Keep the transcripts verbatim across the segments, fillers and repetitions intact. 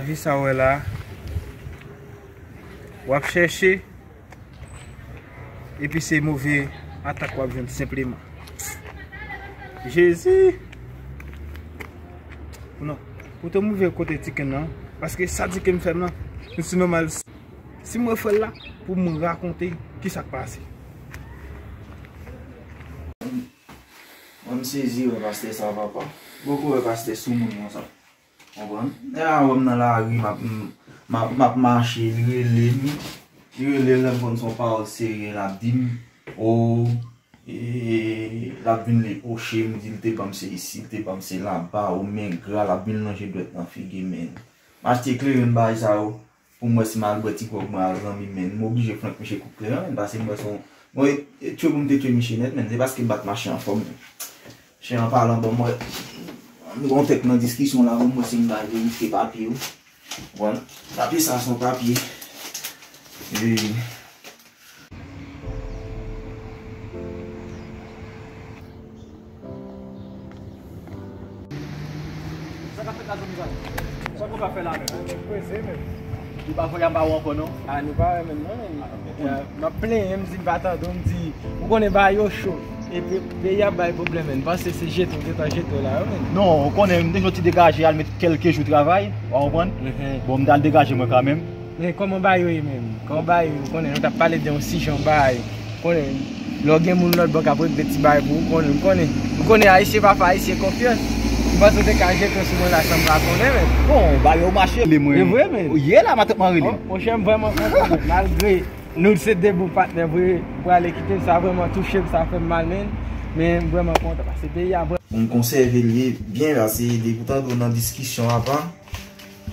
Vi sa w wè la, w ap chèche, epi se move atak w ap jwenn senpleman. Jezi! Non, pou te move kote Tiken nan, paske sa Tiken fè m nan, se nòmal. Si mwen fè l la, pou mwen rakonte ki sa k pase. Mwen m sezi wè pastè sa, papa. Poko wè pastè sou moun konsa. Konprann? Lè a wè m nan lari, m ap, m ap, m ap mache, li rele m. Li rele m, lè m konn se yon pawòl serye l ap di m, o, e, l ap vin repwoche m, di l te ban m se isi, l te ban m se laba, o, men gra, l ap vin lonje dwèt nan figi m, men. M achte kleren bagay sa yo. Pou m wè si m al bwè ti gwòg mwen ak zanmi m, men m oblije flank misye kout kleren, men, paske m wè se yon, bon, e, e tchwe pou m te tchwe misye nèt, men, se paske m pa t mache anfòm, men. Chen an palan, bon, m wè, m gon tèk nan diskisyon la, bon, m wè si m bay verifye papye yo. Bon, papye sa se yon papye. E, Sa k ap fèt la, zanmi sa? Sa nou ka fè la menm? Nèg prese menm. Li pa voye m ba ou ankò non? A, nou pa wè menm non, menm. M ap plenyen, m di m pa tande w, m di, ou konnen bagay yo cho. E pe-, peyi ap bay pwoblèm, menm. M panse se jete w gentan jete w la, wi, menm. Non, ou konnen, m te jodi degaje al met kèlke jou travay, w a konprann? Bon, m t al degaje mwen kanmenm. Men kòman bagay yo ye menm? Kòman bagay yo? Ou konnen, nou t ap pale de yon sijan bagay. Ou konnen, lè w gen moun lòt bò k ap regle ti bagay pou ou, konnen, ou konnen, ou konnen Ayisyen pa fè Ayisyen konfyans. M panse w te ka jete sou mwen la san m pa konnen, menm. Bon, bagay yo mache, rele mwen. E vre, menm? Ou ye la, matant mwen rele. Oh, monchè, m vrèman kontan, menm. Malgre nou se de bon patnè vre, ou prale kite m, sa vrèman touche m, sa fè m mal, menm. Men m vrèman kontan, paske peyi a vrè- Pou m konsève l ye byen, paske depi w tande w nan diskisyon apa,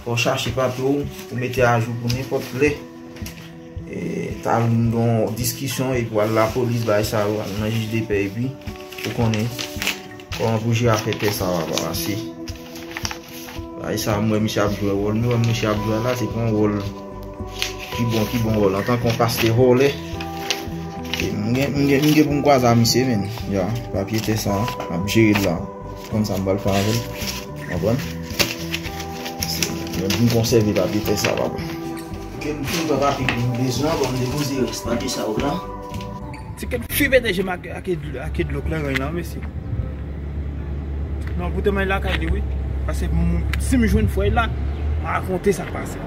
fò w chache papye w, ou mete ajou pou nenpòt lè. E, ta vin gen yon diskisyon, epi w al lapolis, bagay sa yo, al nan jij de pè, epi ou konnen kòman pou jere afè tè sa yo, apa, paske bagay sa, m wè misye ap jwe wòl, m wè misye ap jwe la, se pa yon wòl ki bon, ki bon wòl. Antanke yon pastè vòlè, e, m gen, m gen, m gen pou m kwaze a misye, menm. Ya, papye tè sa, m ap jere l la. Konn sa m pral fè avè l. Konprann? Se, mwen vin konsève papye tè sa, papa. Ke m fin pran papye ke m bezwen an, bon, m depoze rès papye sa yo la. Tiken fibete je m ak, ak, ak dlo kleren lan, mesye. Non, poutèt mwen lakay li, wi. Paske m, si m jwenn frè la, m rakonte sa k pase.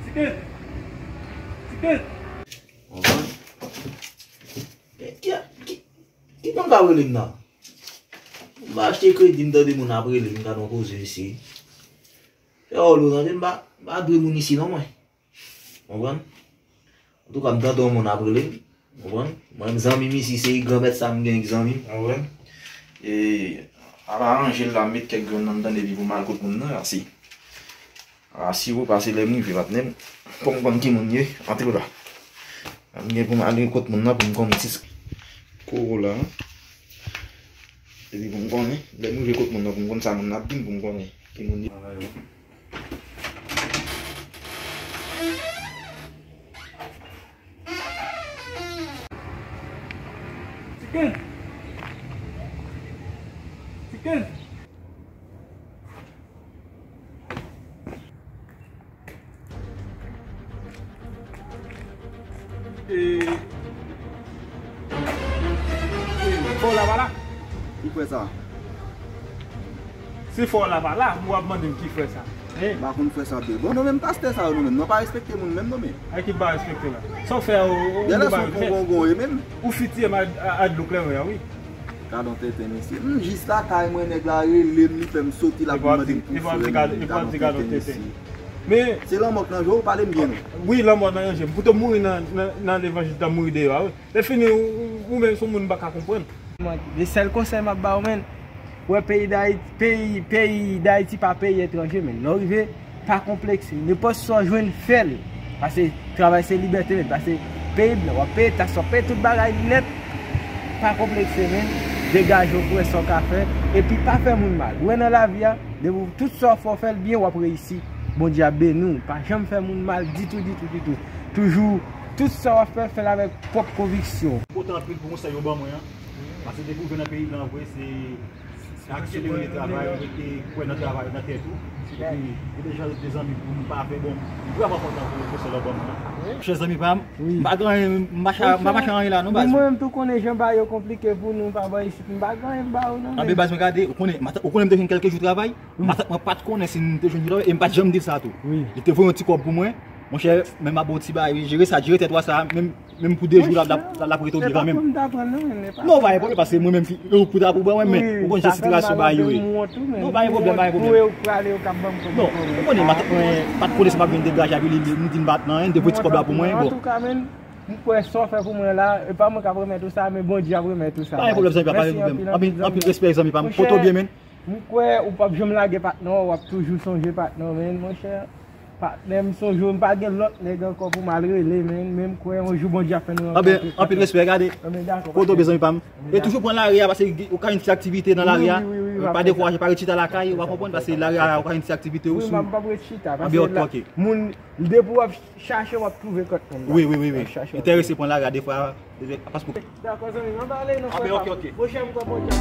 Tiken! Tiken! Ki, ki, ki moun k ap rele m nan? M achte kredi, m tande moun ap rele m, m gade yon koze isi. Fè wòl ou tande, m pa, m pa dwe moun isi non mwen. Konprann? Antouka, m tande yon moun ap rele m. Konprann? Mwen, m zanmi m isi, se granmèt sa m gen k zanmi m. Konprann? E, al aranje l la, m met kèk grenn nan m tande epi pou m al kot moun nan, asi. Asi ou pase lè m rive, patnè m. Pou m konn ki moun ye, antre w la. M gen pou m ale kot moun nan pou m konn ti koro la. Epi pou m konnen, lè m rive kot moun nan pou m konn sa moun nan ap di m pou m konnen ki moun li. Tiken! Tiken! E, e, fò w la pa la? Ki frè sa? Si fò w la pa la, w ap mande m ki frè sa. Hein? M pa konn frè sa ap di. Bon, nou menm pastè sa yo, nou menm, nou pa respekte moun menm, nou menm. A ki pa respekte la? Sa w fè a, ou, ou, ou pa respekte? Gade son kongon ye menm. Ou fitiye m a, a, a dlo kleren an, wi. Gadon tenten, mesye. M jis lakay mwen, nèg la rele m, li fè m soti, l ap vin mande m pou frè m, gadon tenten, mesye. Men se lanmò k nan je w, pale m byen non. Wi, lanmò nan je m. Pou te mouri nan, nan, nan levanjil, ta mouri deyò a, wi. Lè fini, ou, ou, ou menm se yon moun m pa ka konprann. Mwen, le sèl konsèy m ap ba w, menn, wè peyi Dayiti, peyi, peyi Dayiti pa peyi etranje, menn. Lè w rive, pa konplekse. Nenpòt sa w jwenn, fè l. Paske travay se libète, menn. Paske peyi blan, w ap peye taks, w ap peye tout bagay nèt. Pa konplekse, menn. Degaje w pou wè sa w ka fè. Epi pa fè moun mal. Ou wè nan lavi a, depi w, tout sa w fè, w fè l byen, w ap reyisi. Bondye ap beni w. Pa janm fè moun mal ditou, ditou, ditou. Toujou, tout sa w ap fè, fè l avèk pwòp konviksyon. Kontan anpil pou konsèy yo ban mwen an. Paske depi w vin nan peyi m nan vre, se akselere travay, rete kwè nan travay, nan tèt ou. Epi, gen de jan de zanmi pou nou pa fè bon. M vrèman kontan pou konsèy yo ban mwen an. Chè zanmi pa m, m pa gen anyen, m pa cha-, m pa mache anyen la, non, baz. Mwen menm tou konnen jan bagay yo konplike pou nou, pa ban isit, m pa gen anyen ba ou, non, men. Anben, baz, mwen gade, ou konnen, matant, ou konnen m te jwenn kèlke jou travay. Matant mwen pa t konnen si m te jwenn travay, e m pa t janm di l sa tou. Li te voye yon ti kòb pou mwen. Monchè, men m ap ba w ti bagay, wi, jere sa, jere tèt ou a sa, menm, menm pou de jou, l ap, l ap, l ap rete oblye kanmenm. Non, pa gen pwoblèm, paske mwen menm, ou pou ta pou ban mwen, men ou konn jan sitiyasyon bagay yo ye. Non, pa gen pwoblèm, pa gen pwoblèm. Non, ou konnen, matant mwen pa t konnen si m ap jwenn degaje avè li, li di m pa t nan anyen, li te voye ti kòb la pou mwen, bon. M kwè sa w fè pou mwen la, e pa mwen k ap remèt ou sa, men Bondye ap remèt ou sa. Pa gen pwoblèm, zanmi pa m, pa gen pwoblèm. Anpil, anpil respè, zanmi pa m. Kote w byen, men? M kwè ou p ap janm lage patnè w, w ap toujou sonje patnè w, men, monchè. Patnè m, sonje w, m pa gen lòt nèg ankò pou m al rele, men, men m kwè yon jou Bondye ap fè nou rankontre. Anpil respè, gade. Kote w byen, zanmi pa m. E toujou pran lari a, paske ou ka jwenn ti aktivite nan lari a. Pa dekouraje, pa ret chita lakay, ou pa konprann, paske lari a, ou ka jwenn ti aktivite ou sou. Anben, ok, ok. Moun, depi w ap chache, w ap twouve kòt moun nan. Wi, wi, wi, wi. Enterese pran lari a defwa, paske. Dakò, zanmi, m ap ale, non, frè pa m. Pwochèn fwa, Bondye ap.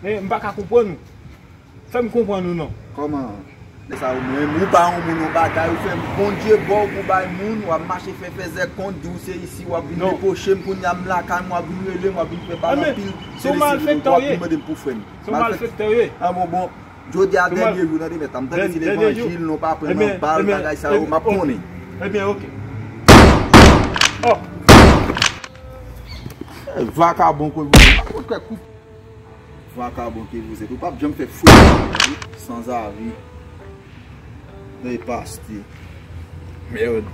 Men m pa ka konprann ou. Fè m konprann ou non. Kòman? Lè sa yo menm, ou ba yon moun yon bagay, ou fè Bondye ba w pou bay moun, w ap mache fè fèzè kont, di w se isi, w ap vin repwoche m, kounye a m lakay m, w ap vin rele m, w ap vin fè pale anpil, se lesi w ap vin mande m pou frè m. Se yon malfektè w ye. An bon, bon, jodi a dènye jou nan demen tan, m tande se levanjil, nou pa pran nan bal, bagay sa yo, m ap konnen. Ebyen, ok. Oh! Vakabon ke vous êtes. Pa konn kè kou. Vakabon ke vous êtes. Ou p ap janm fè fri. Sanzavi. Nèg pastè. Mèd.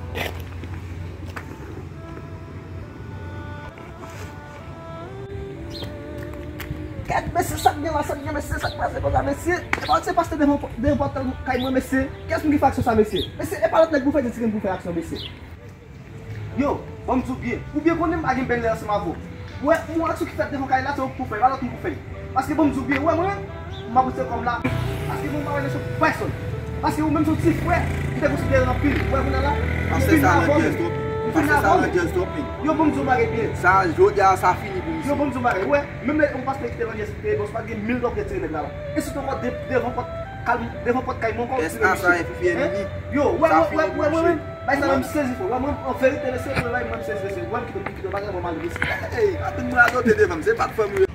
Gad, mesye, sa k gen la, sa k gen, mesye, sa k pase konsa, mesye? E pa se pastè devan pò-, devan pòt kay mwen, mesye. Kiyès moun ki fè aksyon sa, mesye? Mesye, e pa lòt nèg pou fè, di ti grenn pou fè aksyon, mesye. Yo, ban m di w byen. Ou byen konnen m pa gen bèl lè ansanm avè w. Ou wè, yon aksyon ki fèt devan kay la, se ou k pou fè, e pa lòt moun pou fè. Paske ban m di w byen, ou wè mwen menm, m ap retire kò m la. Paske mwen pa wè nan sou pèsonn. Paske ou menm se yon ti frè, m te konsidere anpil. Ou wè kounye a la, m fin avè w. M fin avè w. Yo, ban m di w bagay byen. Sa, jodi a, sa fini pou misye. Yo, ban m di w bagay, ou wè, menm lè yon pastè kite lòt yè, se te bon, se pa gen mil dòlè pou retire nèg la la. E sitou ankò de-, devan pòt kay, devan pòt kay mwen ankò, ou tire misye. Yo, wè, wè, wè, wè, wè, mwen menm, bay sa menm sezi fò. Wè, mwen, an verite, mesye, mwen, mwen sezi, mesye. Wè, m kite, m kite, bagay mwen mal, mesye. Ey, atann mwen adote devan m, se pa t fanmi.